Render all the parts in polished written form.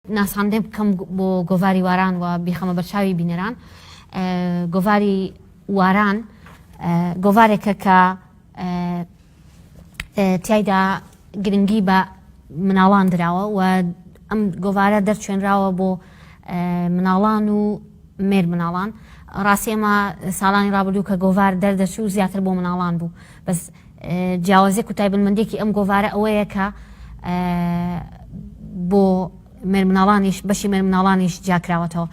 ناساندن بکەم بۆ گۆڤاری واران و بیخەمە بەرچاوی بینەران. گۆڤاری واران گۆڤارێکە کە تیایدا گرنگی بە مناڵان دراوە و ئەم گۆڤارە دەرچێنراوە بۆ مناڵان و مێر مناڵان ڕاستی ئەمە ساڵانی ڕابردوو کە گۆڤار دەردەچوو زیاتر بۆ مناڵان بوو بەس جیاوازێک و تایبەتمەندێکی ئەم گۆڤارە ئەوەیە کە بۆ مێرمناڵانیش بەشی مێرمناڵانیش جیاکراوەتەوە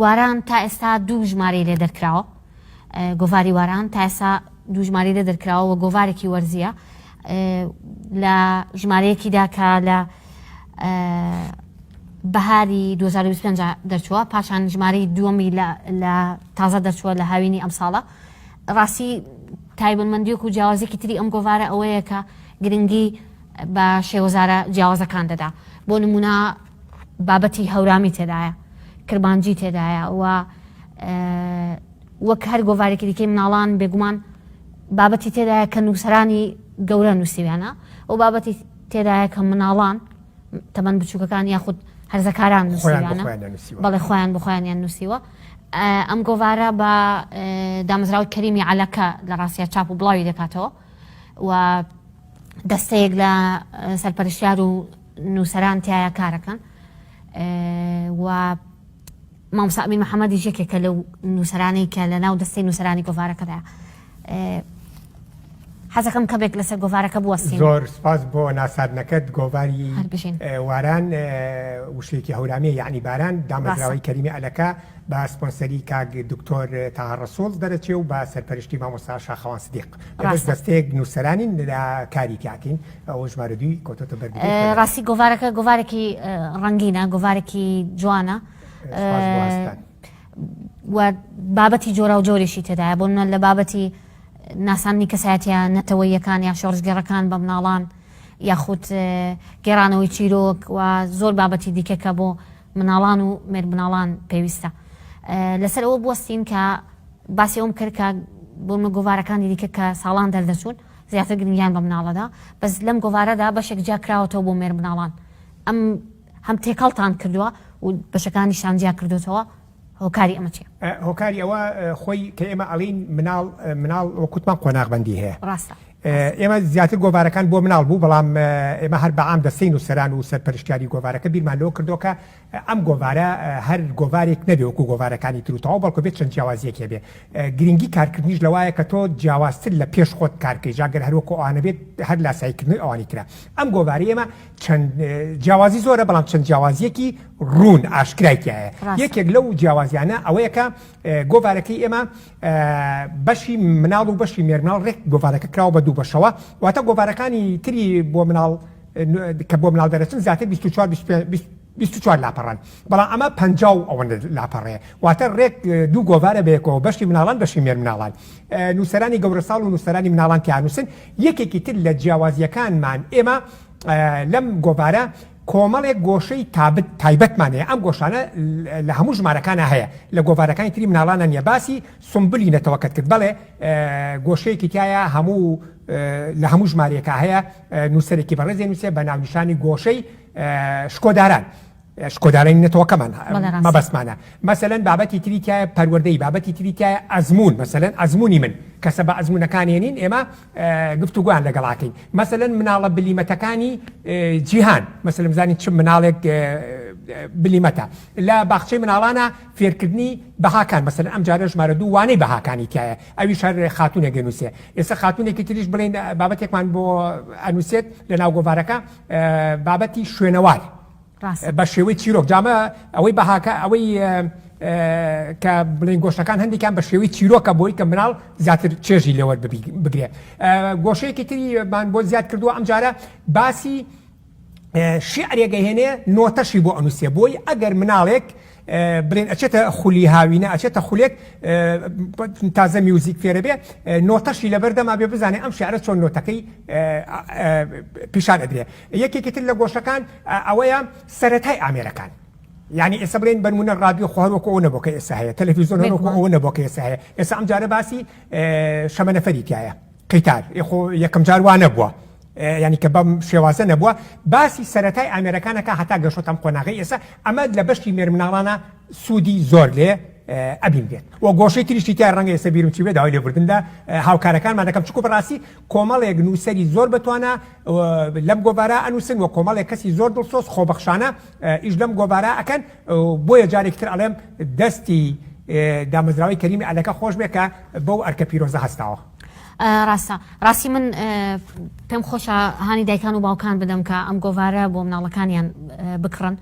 واران تا ئێستا دوو ژمارەی لێ دەرکراوە گۆڤاری واران تا ئێستا دوو ژمارەی لێ دەرکراوە و گۆڤارێکی وەرزیە لە ژمارەیەکیدا کە لە بەهاری 2025 دەرچووە پاشان ژمارەی دووەمی لە تازە دەرچووە لە هاوینی ئەم ساڵە ڕاستی تایبەتمەندیەک و جیاوازێکی تری ئەم گۆڤارە ئەوەیە کە گرنگی بە شێوەزارە جیاوازەکان دەدا بۆ نمونە بابەتی هەورامی تێدایە کرمانجی تێدایە و وەک هەر گۆڤارێکی دیکەی مناڵان بێگومان بابەتی تێدایە کە نووسەرانی گەورە نووسیویانە و بابەتی تێدایە کە مناڵان تەمەن بچووکەکان یاخود هەرزەکاران نووسیویانە بەڵێ خۆیان بۆ خۆیانیان نووسیوە ئەم گۆڤارە بە دامەزراوی کەریمی عەلەکە لە ڕاستە چاپ و بڵاوی دەکاتەوە و دەستەیەک لە سەرپەرشتیار و نووسەران تایە کارەکەن و مامۆستا ئەمیر محەممەدیش یەکێکە لەو نووسەرانەی کە لە ناو دەستەی نووسەرانی گۆڤارەکەدا حەزەکەم کەمێک لەسەر گۆڤارەکە بوەستین. زۆر سپاس بۆ ناساندنەکەت گۆڤاری واران وشەیەکی هەورامیە یەعنی باران دامەزراوەی کەریمی ئەلەکە بە سپۆنسەری کاک دکتۆر تاها ڕەسوڵ دەرەچێ و بە سەرپەرشتی مامۆستا شاخەوان سدیق ئێمەش دەستەیەک نووسەرانین لە کاری تیاکەین ئەوە ژمارە دووی کەوتۆتە بەر ڕاستی گۆڤارەکە گۆڤارێکی ڕەنگینە گۆڤارێکی جوانە و بابەتی جۆراوجۆریشی تێدایە بۆ منە لە بابەتی ناساندنی کەسایەتیە نەتەوەییەکان یا شۆڕشگێڕەکان بە مناڵان یاخود گێڕانەوەی چیرۆک و زۆر بابەتی دیکە کە بۆ مناڵان و مێرمناڵان پێویستە لەسەر ئەوە بوەستین کە باسی ئەوم کرد کە بۆ منە گۆڤارەکانی دیکە کە ساڵان دەردەچوون زیاتر گرنگیان بە مناڵەدا بەس لەم گۆڤارەدا بەشێک جیا کراوەتەوە بۆ مێرمناڵان ئەم هەم تێکەڵتان کردووە و بەشەکانیشتان جیا کردوتەوە هۆکاری ئەمە چیە؟ هۆکاری ئەوە خۆی کە ئێمە ئەڵین مناڵ مناڵ وەکوتمان قۆناغبەندی هەیە ڕاستە ئێمە زیاتر گۆڤارەکان بۆ مناڵ بوو بەڵام ئێمە هەر بەعام دەستەی نووسەران و سەرپەرشتیاری گۆڤارەکە بیرمان لەوە کردەوە کە ئەم گۆڤارە هەر گۆڤارێک نەبێ وەکو گۆڤارەکانی تر و تەواو بەڵکو بێت چەند جیاوازیەک هەبێ گرنگی کارکردنیش لەوایە کە تۆ جیاوازتر لە پێش خۆت کارکەی جا گەر هەروەکو ئەوانە بێت هەر لاساییکردنەوەی ئەوانی ترە ئەم گۆڤارەی ئێمە چەند جیاوازی زۆرە بەڵام چەند جیاوازیەکی ڕوون ئاشکرای تایە یەکێک لەو جیاوازیانە ئەوەیە کە گۆڤارەکەی ئێمە بەشی مناڵ و بەشی مێرمناڵ ڕێک گۆڤارەکە کراوە بە دوو بەشەوە واتە گۆڤارەکانی تری بۆ مناڵ کە بۆ مناڵ دەرەچن زیاتر 24 24 لاپەڕن بەڵام ئەمە 50 و ئەوەندە لاپەڕەیە واتە ڕێک دوو گۆڤارە بەیەکەوە بەشی مناڵان بەشی مێرمناڵان نووسەرانی گەورەساڵ و نووسەرانی مناڵان تیانووسن یەکێکی تر لە جیاوازیەکانمان ئێمە لەم گۆڤارە کۆمەڵێک گۆشەی تابت تایبەتمان هەیە ئەم گۆشانە لە هەموو ژمارەکانە هەیە لە گۆڤارەکانی تری مناڵانە نیە باسی سمبلی نەتەوەکەت کرد بەڵێ گۆشەیەکی تایە هەموو لە هەموو ژمارەیەکە هەیە نووسەرێکی بەڕێزێ نووسێ بە ناونیشانی گۆشەی شکۆداران شکۆدارانی نەتەوەکەمان مەبەستمانە مەسەلەن بابەتی تری تایە پەروەردەی بابەتی تری تایە ئەزموون مەسەلەن ئەزمموی من کەسە بە ئەزمونەکانێنین ئێمە گفتوگویان لەگەڵاکەین مەسەلەن مناڵە بلیمەتەکانی جیهان مەسەلەن بزانین چ مناڵێک بلیمەتە لە باخچەی مناڵانە فێرکردنی بەهاکان مەسەلەن ئەم جارە ژمارە دوو وانەی بەهاکانی تایە ئەویش هەر خاتونێک دەنووسێ ئێستا خاتونێکی تریش بڵێن بابەتێکمان بۆ ئەنووسێت لە ناو گۆڤارەکە بابەتی شوێنەوار بە شێوەی چیرۆک جامە ئەوەی بەهاکە ئەوەی کە بڵین گۆشەکان هەندێکیان بە شێوەی چیرۆکە بۆی کە مناڵ زیاتر چێژی لێوەر بگرێ گۆشەیەکی تریمان بۆ زیاد کردووە ئەم جارە باسی شعرێک ئەهێنێ نۆتەشی بۆ ئەنووسێ بۆی ئەگەر مناڵێک بڵێن ئەچێتە خولی هاوینە ئەچێتە خولێک تازە میوزیک فێرە بێ نۆتەشی لەبەردەما بێ بزانێ ئەم شعرە چۆن نۆتەکەی پیشان ئەدرێ یەکێکی تر لە گۆشەکان ئەوەیە سەرەتای ئامێرەکان یعنی ئێستا بڵێن بەرمونە ڕادیۆ خۆ هەر وەکو ئەو نەبوو کە ئێستا هەیە تەلەفیزیۆن هەر وەکو ئەو نەبوو کە ئێستا هەیە ئێستا ئەم جارە باسی شەمەنەفەری تایە قیتار خۆ یەکەم جار وا نەبووە. یانی کە بەم شێوازە نەبووە باسی سەرەتای ئامێرەکان ئەکا هەتا گەشتۆتە ئەم قۆناغەی ئێستا ئەمە لە بەشی مێرمناڵانە سوودی زۆر لێ ئەبینرێت و گۆشەی تریشی تیا ڕەنگە ئێستا بیرم چی بێ داوای لێبوردن لە هاوکارەکانمان دەکەم چونکو بەڕاستی کۆمەڵێک نووسەری زۆر بەتوانا لەم گۆڤارە ئەنووسن و کۆمەڵێک کەسی زۆر دڵسۆز خۆبەخشانە ئیش لەم گۆڤارە ئەکەن بۆیە جارێکی تر ئەڵێم دەستی دامەزراوەی کەریمی ئەلەکە خۆش بێ کە بەو ئەرکە پیرۆزە هەستاوە. ڕاستە ڕاستی من پێم خۆشە هانی دایکان و باوکان بدەم کە ئەم گۆڤارە بۆ مناڵەکانیان بکڕن.